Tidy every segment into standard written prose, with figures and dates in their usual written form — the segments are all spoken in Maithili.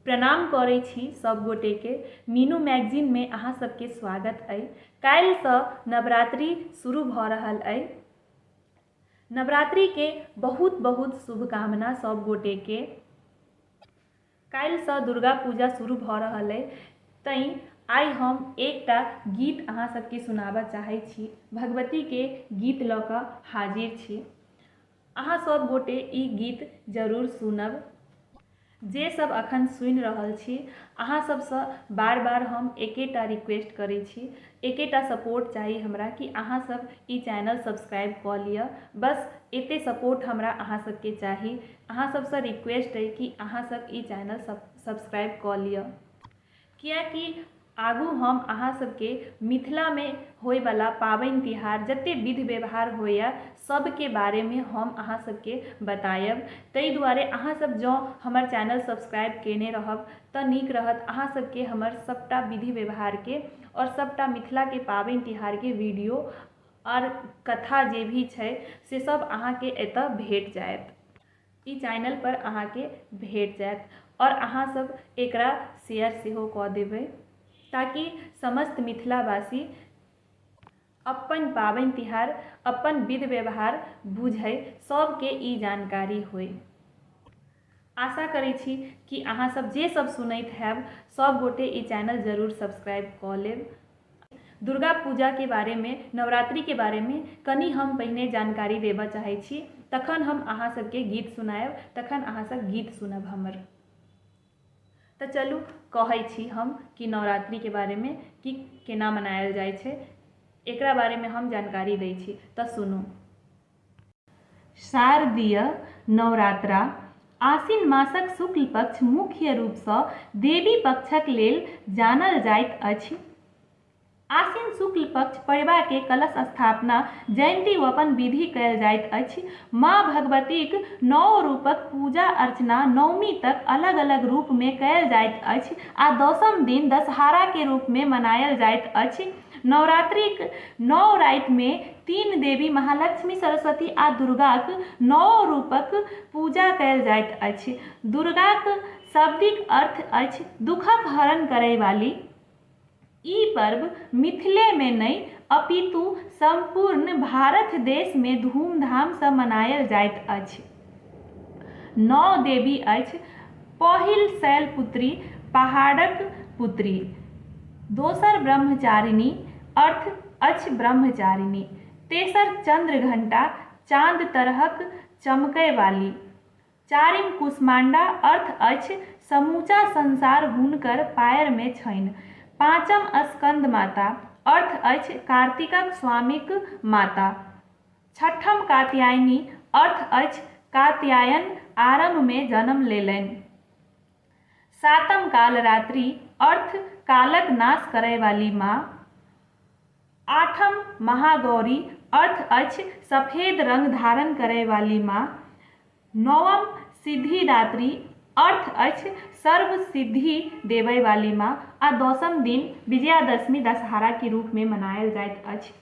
प्रणाम करै छी सब गोटेके। मीनू मैगजीनमे अहाँ सबके स्वागत अइ। काल्हिसँ नवरात्रि शुरू भऽ रहल अइ। नवरात्रिके बहुत बहुत शुभकामना सब गोटेके। काल्हिसँ दुर्गा पूजा शुरू भऽ रहल अइ, तैँ आइ हम एकटा गीत अहाँ सबके सुनाबऽ चाहै छी। भगवतीके गीत लऽ कऽ हाजिर छी। अहाँ सब गोटे ई गीत जरूर सुनब। जे सब अखन सुनि रहल छी, अहाँ सबसँ बार बार हम एकेटा रिक्वेस्ट करै छी, एकेटा सपोर्ट चाही हमरा कि अहाँ सब ई चैनल सब्सक्राइब कऽ लिअ। बस एते सपोर्ट हमरा अहाँ सबके चाही। अहाँ सबसँ रिक्वेस्ट अइ कि अहाँ सब ई चैनल सब्सक्राइब कऽ लिअ, किएकि आगू हम अहाँ सबके मिथिलामे होइवला पाबनि तिहार, जते विध व्यवहार होइए, सबके बारेमे हम अहाँ सबके बतायब। ताहि दुआरे अहाँ सब जँ हमर चैनल सब्सक्राइब कयने रहब तऽ नीक रहत। अहाँ सबके हमर सबटा विधि व्यवहारके आओर सबटा मिथिलाके पाबनि तिहारके वीडियो आओर कथा जे भी छै से सब अहाँके एतऽ भेट जायत, ई चैनल पर अहाँके भेट जायत। आओर अहाँ सब एकरा शेयर सेहो कऽ देबै, ताकि समस्त मिथिलावासी अपन पाबनि तिहार, अपन विध व्यवहार बुझै, सबके ई जानकारी होइ। आशा करै छी कि अहाँ सब जे सब सुनैत हैब, सब गोटे ई चैनल जरूर सब्सक्राइब कऽ लेब। दुर्गा पूजाके बारेमे, नवरात्रिके बारेमे कनि हम पहिने जानकारी देबऽ चाहै छी, तखन हम अहाँ सबके गीत सुनायब, तखन अहाँ सब गीत सुनब हमर। तऽ चलू कहै छी हम कि नवरात्रिके बारेमे कि केना मनायल जाइ छै, एकरा बारेमे हम जानकारी दै छी, तऽ सुनू। शारदीय नवरात्रा आसिन मासक शुक्ल पक्ष मुख्य रूपसँ देवी पक्षक लेल जानल जाइत अछि। आसिन शुक्ल पक्ष पड़िबाके कलश स्थापना, जयन्ती वपन विधि कयल जाइत अछि। माँ भगवतीक नओ रूपक पूजा अर्चना नवमी तक अलग-अलग रूपमे कयल जाइत अछि आ दसम दिन दशहराके रूपमे मनायल जाइत अछि। नवरात्रिक नओ रातिमे तीन देवी महालक्ष्मी, सरस्वती आ दुर्गाक नओ रूपक पूजा कयल जाइत अछि। दुर्गाक शाब्दिक अर्थ अछि दुःखक हरण करयवाली। ई पर्व मिथिलेमे नहि अपितु सम्पूर्ण भारत देशमे धूमधामसँ मनायल जाइत अछि। नओ देवी अछि। पहिल शैलपुत्री पहाड़क पुत्री, दोसर ब्रह्मचारिणी अर्थ अछि ब्रह्मचारिणी, तेसर चन्द्रघण्टा चाँद तरहक चमकयवाली, चारिम कुष्माण्डा अर्थ अछि समूचा संसार हुनकर पाएरमे छनि, पाँचम स्कन्दमाता अर्थ अछि कार्तिकक स्वामीक माता, छठम कात्यायनी अर्थ अछि कात्यायन आरम्भमे जन्म लेलनि। सातम कालरात्रि अर्थ कालक नाश करयवाली माँ। आठम महागौरी अर्थ अछि सफेद रंग धारण करयवाली माँ। नवम सिद्धिदात्री अर्थ अछि सर्व सिद्धि देबयवाली माँ आ दसम दिन विजयादशमी दशहराके रूपमे मनायल जाइत अछि।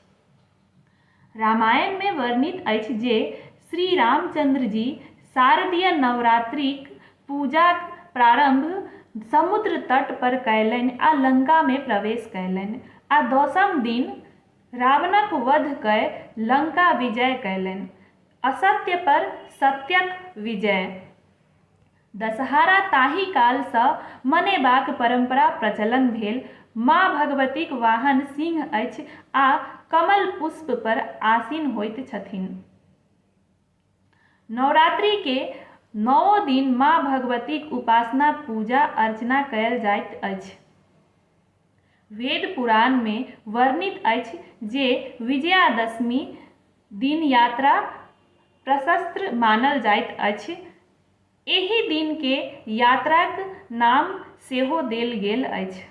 रामायणमे वर्णित अछि जे श्री रामचन्द्रजी शारदीय नवरात्रिक पूजाक प्रारम्भ समुद्र तट पर कयलनि आ लंकामे प्रवेश कयलनि आ दसम दिन रावणक वध कय लंका विजय कयलनि। असत्य पर सत्यक विजय। दशहरा ताहि काल सँ मनेबाक परम्परा प्रचलन भेल। माँ भगवतीक वाहन सिंह अछि आ कमल पुष्प पर आसीन होइत छथिन। नवरात्रि के नओ दिन माँ भगवतीक उपासना, पूजा अर्चना कयल जाइत अछि। वेद पुराण मे वर्णित अछि जे विजयादशमी दिन यात्रा प्रशस्त मानल जाइत अछि। एहि दिन के यात्राक नाम सेहो देल गेल अछि।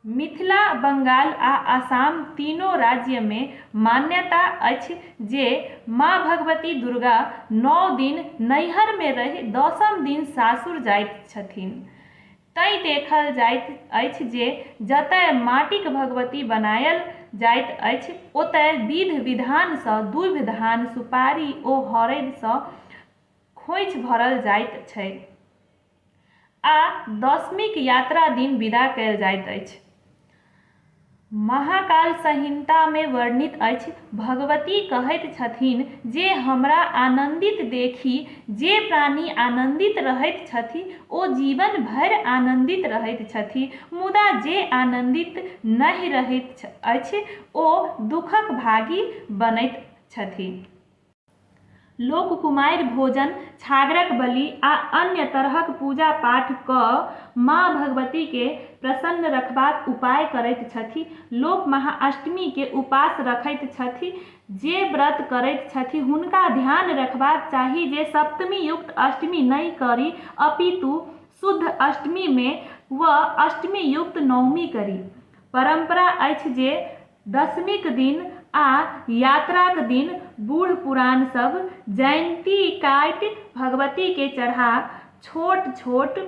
मिथिला, बंगाल आ आसाम तीनो राज्य मे मान्यता अछि जे माँ भगवती दुर्गा नौ दिन नैहर मे रहि दसम दिन सासुर जाइत छथिन। तैं देखल जाइत अछि जे जतय माटिक भगवती बनायल जाइत अछि ओतय विध-विधान सँ दूभि, धान, सुपारी ओ हरैद सँ खोंइछ भरल जाइत छै। आ दशमीक यात्रा दिन विदा कयल जाइत अछि। महाकाल संहितामे वर्णित अछि। भगवती कहैत छथिन जे हमरा आनन्दित देखि जे प्राणी आनन्दित रहैत छथि ओ जीवन भरि आनन्दित रहैत छथि, मुदा जे आनन्दित नहि रहैत अछि ओ दुःखक भागी बनैत छथि। लोक कुमारि भोजन, छागरक बलि आ अन्य तरहक पूजा-पाठ कऽ माँ भगवतीकेँ प्रसन्न रखबाक उपाय करैत छथि। लोक महाअष्टमीकेँ उपास रखैत छथि। जे व्रत करैत छथि हुनका ध्यान रखबाक चाही जे सप्तमीयुक्त अष्टमी नहि करी अपितु शुद्ध अष्टमीमे व अष्टमीयुक्त नवमी करी। परम्परा अछि जे दशमीक दिन आ यात्राक दिन बूढ़-पुरान सभ जयन्ती काटि भगवतीकेँ चढ़ा छोट-छोट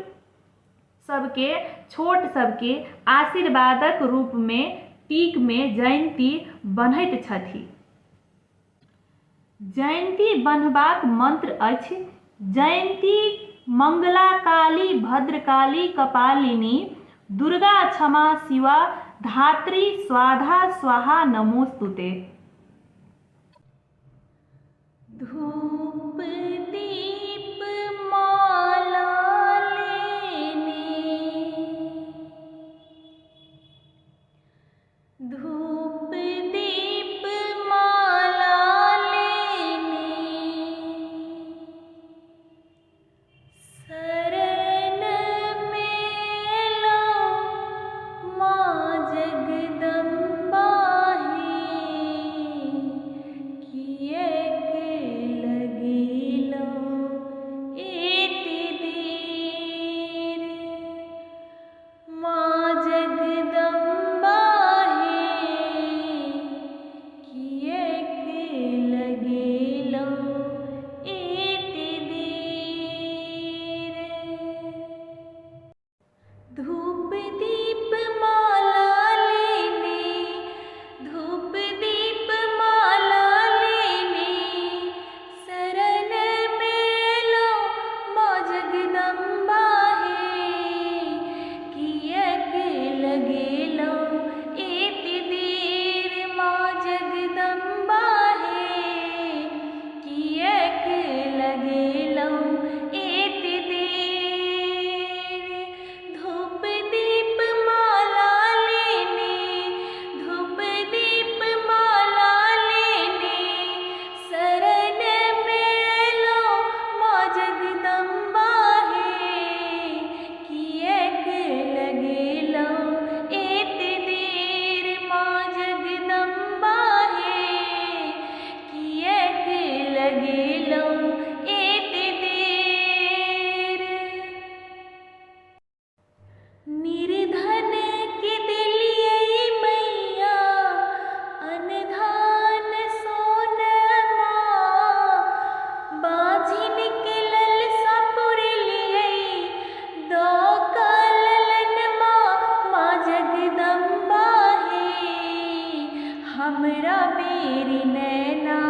सभकेँ छोट सभकेँ आशीर्वादक रूपमे टीकमे जयन्ती बन्हैत छथि। जयन्ती बन्हबाक मन्त्र अछि जयन्ती मंगला काली भद्रकाली कपालिनी दुर्गा क्षमा शिवा धात्री स्वाधा स्वाहा नमोस्तुते। धूप दीप माला लेने। धूप दीप माला लेने। शरण में लो माँ जगदम्बा हे, किएक लगेलो एते देर। माँ जगदम्बा हे, किएक लगेलो एते देर। धूप दीप माला लेने, धूप दीप माला लेने, शरण में लो माँ जगदम्बा हे, किएक लगेलो एते देर। माँ जगदम्बा हे, किएक लगेलो एते देर। धूप दीप माला लेने, धूप दीप माला लेने, शरण में लो माँ जगदम्बा हे, किएक लगेलो एते देर। माँ जगदम्बा हे, किएक लगेलो एते देर। निर्धन के देलियै मैया अनधान सोनमा, बाझिन के ललसा पुरलियै दऽ कऽ ललनमा। माँ जगदम्बा हे, हमरा बेर नैना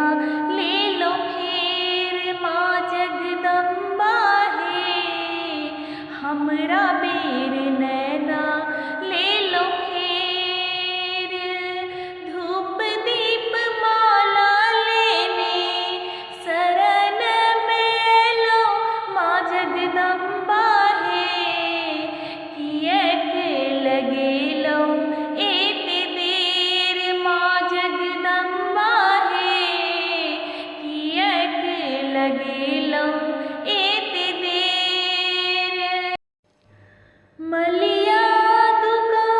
लेलो फेर। माँ जगदम्बा हे, हमरा बेर नैना लेलो फेर। धूप दीप माला लेने, शरण में लो माँ जगदम्बा हे, किएक लगेलो एते देर। माँ जगदम्बा हे, किएक लगेलो एते देर। मलिया दुकान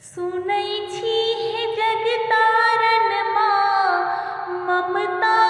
सुनै छी हे जगतारन माँ, ममता